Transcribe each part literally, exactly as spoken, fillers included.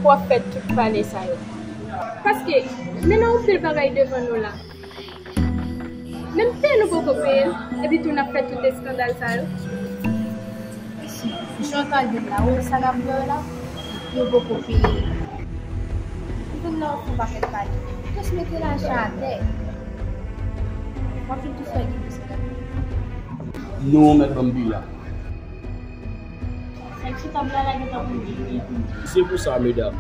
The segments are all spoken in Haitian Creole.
w ap fè tout pale sa yo. Paske, nou nan yon pil bagay devan nou la. Menm peye nou poko peye l, epi tou n ap fè tout eskandal sa yo. Mesye, jan w tande m la, ou wè sa n ap bwè la, nou poko peye. Ou vin la, w ap fè yon pakèt pale. Jis mete lajan atè. W ap vin tou fè gen mesye. Non, mèt ban m bi la. Sa k chita bla la gentan pou li. Se pou sa, medam,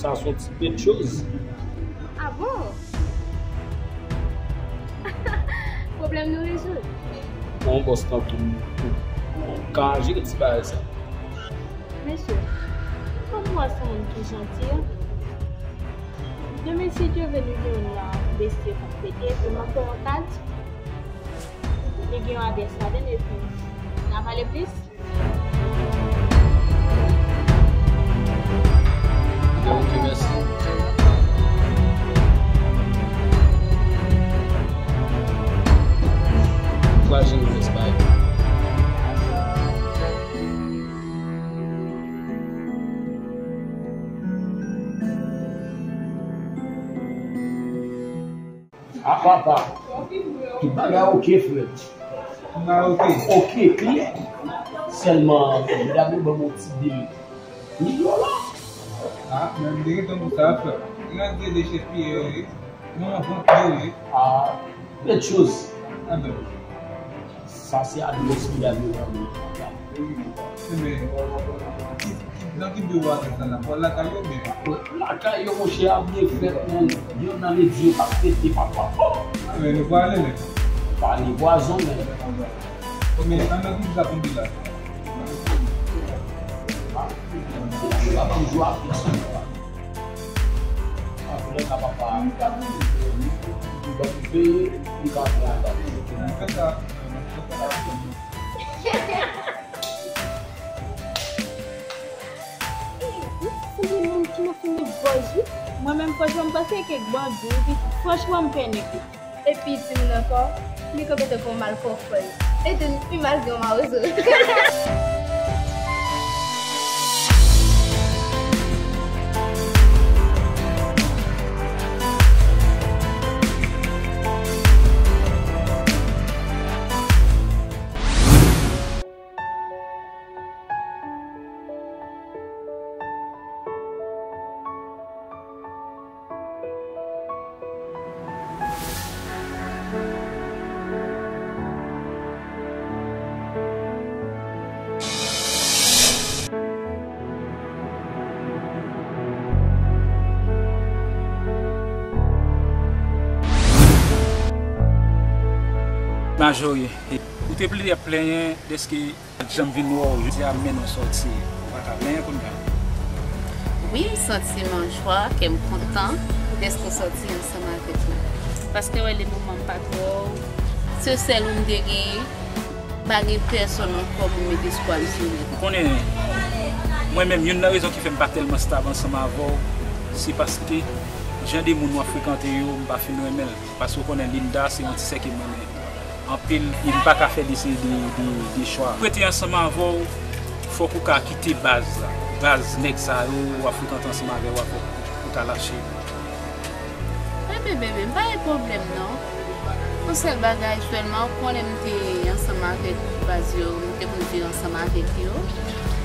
sa se yon ti bèl choz. Ah bon? Pwoblèm nou rezoud. Yon bòs tankou m, ou ka jere ti bagay sa. Mesye, kòm m wè se yon moun ki janti, an. De mesye Dye vle nou gen youn nan mesye k ap pete, epi m ap fè yon kad. Li gen yon adrès ladan l, epi n a pale plis. Ok, mèsi. Pral jere rès bagay. A papa, tout bagay oke, frè. Tout bagay oke. Oke, klè. Sèlman, medam yo ban m yon ti bil. Li yo la. Ah, men m te gentan pou sa, frè. Nan de de chèf piye yo, wi. Nan vant yo, wi. Ah, bèl choz. Ah, ben. Sa se adrès medam yo ban mwen. Nan ki biwo adrès la, nan lakay yo oubyen? Lakay yo, monchè, a byen fèt, men yonn nan ledye yo pa pete, papa. Oh! Ah, men nou prale, men. Pale pwazon, men. Konbyen, an nan ki sa konbyen la? Yo pa ban m jou a pyès, men. Apre, ka papa, m ka vini, m ka vini, m ka vini. Ou sanble moun ki nan fim bòz, wi. Mwen menm, franchman, m panse kèk bandi, wi. Franchman, m pè nèg, wi. Epi, di m nan kò, li kanpe tankou yon malfòfòy. Li di m pi mal gen yon mawozo. Majori, ou te plenyen dèske pa t janm vin wè w, jodi a m mennen w sòti, ou pa ka plenyen kounye a? Wi, m santi m an jwa, kè m kontan dèske w sòti ansanm avèk mwen. Paske wè, le moman m pa t wè w, se sèl ou m te genyen, m pa gen pèsonn ankò pou m met espwa m sou li. Ou konnen, mwen menm, youn nan rezon ki fè m pa tèlman stab ansanm avè w, se paske jan de moun w ap frekante yo, m pa fin renmen l. Paske w konnen Linda se yon ti sè ke m renmen anpil, e m pa ka fè li se de, de, de chwa. Pou rete ansanm avè w, fòk ou ka kite baz la. Baz nèg sa yo w ap frekante ansanm avè yo a, fòk ou ka lache. Enben, bebe, m pa gen pwoblèm non. Yon sèl bagay sèlman, ou konnen m te ansanm avèk baz yo, m te konn viv ansanm avèk yo.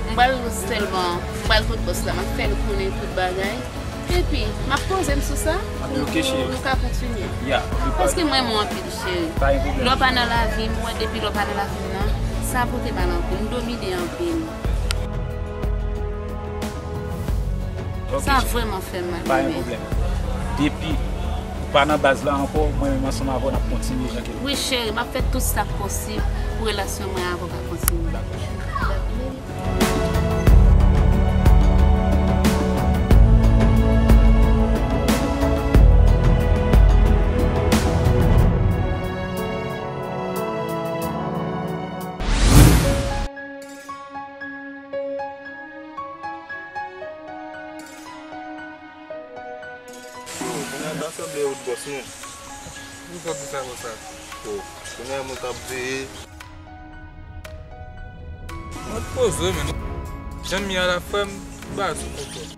M pral sèlman, m pral kot bòs la, m ap fè l konnen tout bagay. Epi, m ap poze m sou sa pou nou ka kontinye. Paske m renmen w anpil, cheri. Lè w pa nan lavi m, ou wè depi lè w pa nan lavi m nan, sa pote mal anpil. M domine anpil. Sa vrèman fè m mal, bebe. Pa gen pwoblèm. Depi ou pa nan baz la ankò, mwen menm ansanm avè w n ap kontinye jan ke l ye. Wi, cheri, m ap fè tout sa k posib pou relasyon mwen avè w ka kontinye. Dakò, cheri. Yo, kounye a ta sanble wout bòs nou. Poukisa w di sa konsa? Yo, kounye a moun t ap veye. Mwen poze, men jan m ye a la, frè m, m pa sou kontwòl.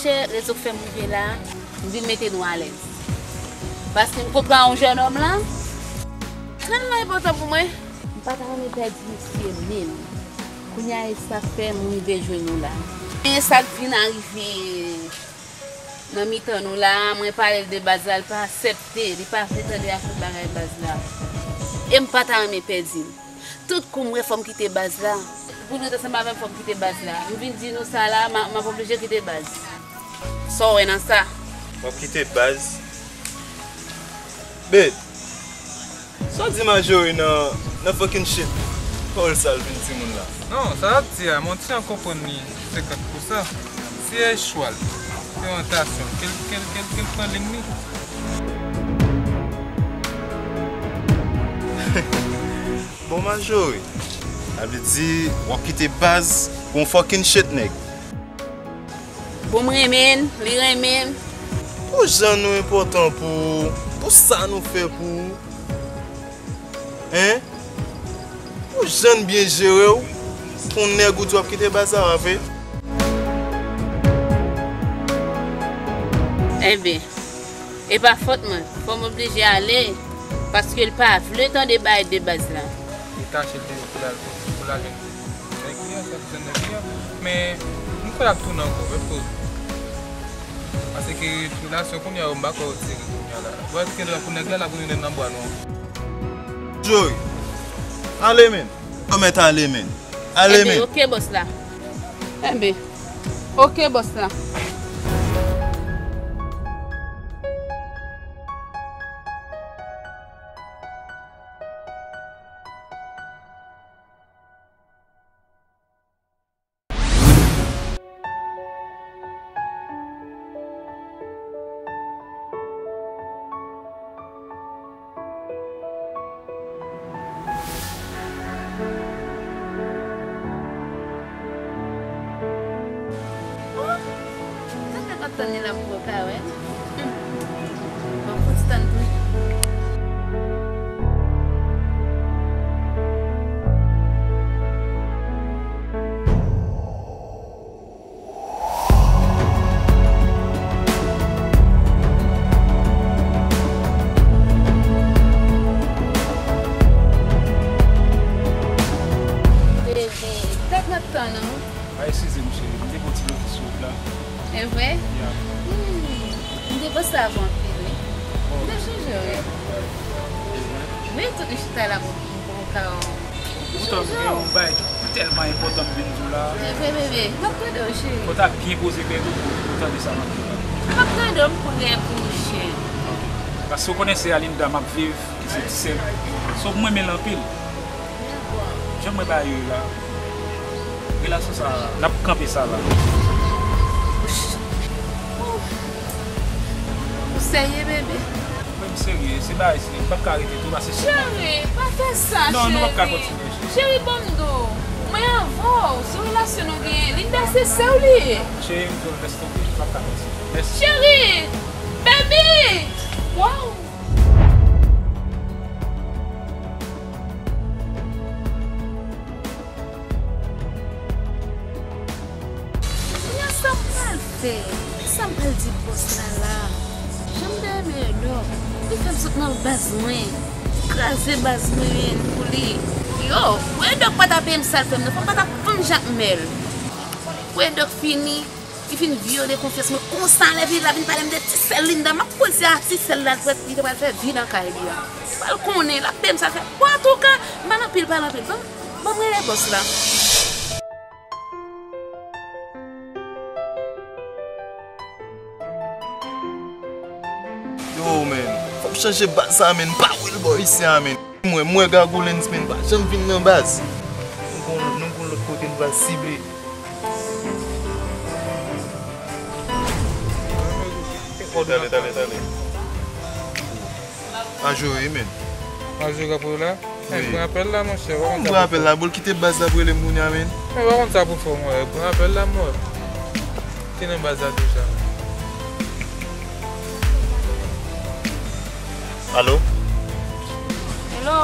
Chè, rezon k fè m rive la, m vin mete nou alèz. Paske m kontre a yon jèn òm la, trèlman enpòtan pou mwen. M pa ta renmen pèdi misye menm. Kounye a, e sa k fè m rive jwenn nou la. E sa k vin arive nan mitan nou la, mwen pale l de baz la, li pa aksepte, li pa vle tande afè bagay baz la. E m pa ta renmen pèdi l. Tout kou m wè fò m kite baz la. Pou nou t ansanm avè m fò m kite baz la. M vin di nou sa la, m a- m ap oblije kite baz. Sa w wè nan sa? W ap kite baz? Babe, sa w di Marjorie nan, nan fucking shit? Pawòl sa l vin di moun la. Non, sa l ap di a, m on ti jan konprann li senkant pou san. Se chwa l. Se yon tasyon. Ke l, ke l, ke l, ke l pran liy li. Bon, Marjorie, sa vle di w ap kite baz pou yon fucking shit, nèg. Bon, m renmen l, li renmen m. Pou jan nou enpòtan pou ou, pou sa nou fè pou ou, en? Pou jan n byen jere w, pou yon nèg ou di w ap kite baz la, w ap veye? Enben, e pa fòt mwen, fò m oblije ale, paske l pa vle tande bagay de baz la. Li kache l toujou pou l al, pou l al jwenn nèg li an, swadizan nèg li an. Men, m kwè l ap tounen ankò, wi, poze. Paske relasyon kounye a yo, m pa kwè yo serye kounye a la. Bò, èske l ap pou nèg la, l ap tounen nan bwa nou ankò. Joey, ale, men. Ou mèt ale, men. Ale, men. Enben, oke, bòs la. Enben, oke, bòs la. Oh, sa fè m ap tann li la pou mwen pa wè l. Hmm. Bon, fout tann tou. Bebe, tèt m ap tann ou. A, eskize m, cheri, m te gon ti bloke sou wout la. E vre? Ya. Hmm, m te panse avè w anpil, wi. Oh. M te sonje w, wi. E vre? Wi, tout nou chita la pou, pou, pou ka. Poutan m gen yon bagay ki tèlman enpòtan m vin di w la. Bebe, bebe, m ap tande w, cheri. Fò w ta byen poze kè tou pou, pou w tande sa m ap di w la. M ap tande w, m prè pou ou, cheri. Paske w konnen se a Linda m ap viv, ki se Ti Sèl. So, m renmen l anpil. Jan m wè bagay yo ye la, relasyon sa, n ap kanpe sa la. Ou serye, bebe? Wi, m serye. Se bagay serye. M p ap ka rete tou, paske si m... Cheri, pa fè sa, cheri. Non, nou p ap ka kontinye, cheri. Cheri, ban m di w. Mwen avè w, se relasyon nou genyen. Linda se sè w li ye. Cheri, m di w, lès tonbe. M p ap ka kontinye. Mèsi. Cheri! Baby! Waw! Kounye a, sa m pral fè? Sa m pral di bòs la la? Jan m te renmen Red Dog, li fè m sot nan baz mwen, li kraze baz mwen pou li. Yo, Red Dog pa ta peye m sa l fè m nan, fò m pa ta fanm Jakmèl. Red Dog fini, li fin vyole konfyans mwen konsa, lè vin la vin pale m de Ti Sèl Linda, m ap kwè se a Ti Sèl la li te pral fè vi nan kay li a. Pral konnen, l ap peye m sa l fè. Bon, antouka, m pa nan pil, pa nan pil. Bon, Ban m rele bòs la. Yo, man, fò m chanje baz sa, man. M pa vle l bò isi a, man. Mwen, mwen Gagoulens, man, pa janm vin nan baz. Nou gon, nou gon lòt kote n pral sible. Tale, tale, tale. Anjou, wi, men. Anjou k ap rele w la? Wi. Pran apèl la, monchè. Ou konn sa. Pran apèl la, bro, l kite baz la pou rele m kounye a, men. Ou konn sa pou fè, mwen. Pran apèl la, mwen. Te nan baz la deja. Alo? Hello?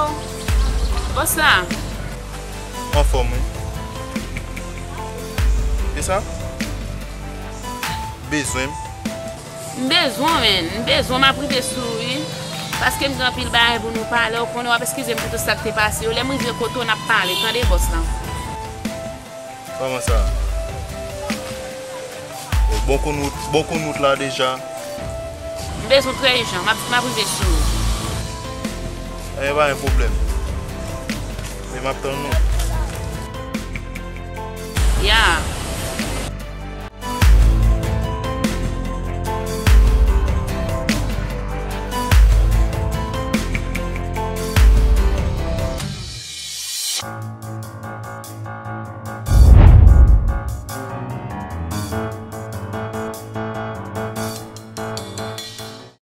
Bòs la? Anfòm, wi. E sa? Bezwen m? M bezwen w, menn. M bezwen w, m ap rive sou ou, wi. Paske m gen anpil bagay pou nou pale. Ou konnen w ap eskize m pou tout sa k te pase yo. Lè m rive kote w, n ap pale. Tande, bòs lan. Kòman sa? Bon, konn wout, bon, konn wout la deja. M bezwen w trè ijan. M ap, m ap rive sou ou. Ebyen, pa gen pwoblèm. Men m ap tann ou.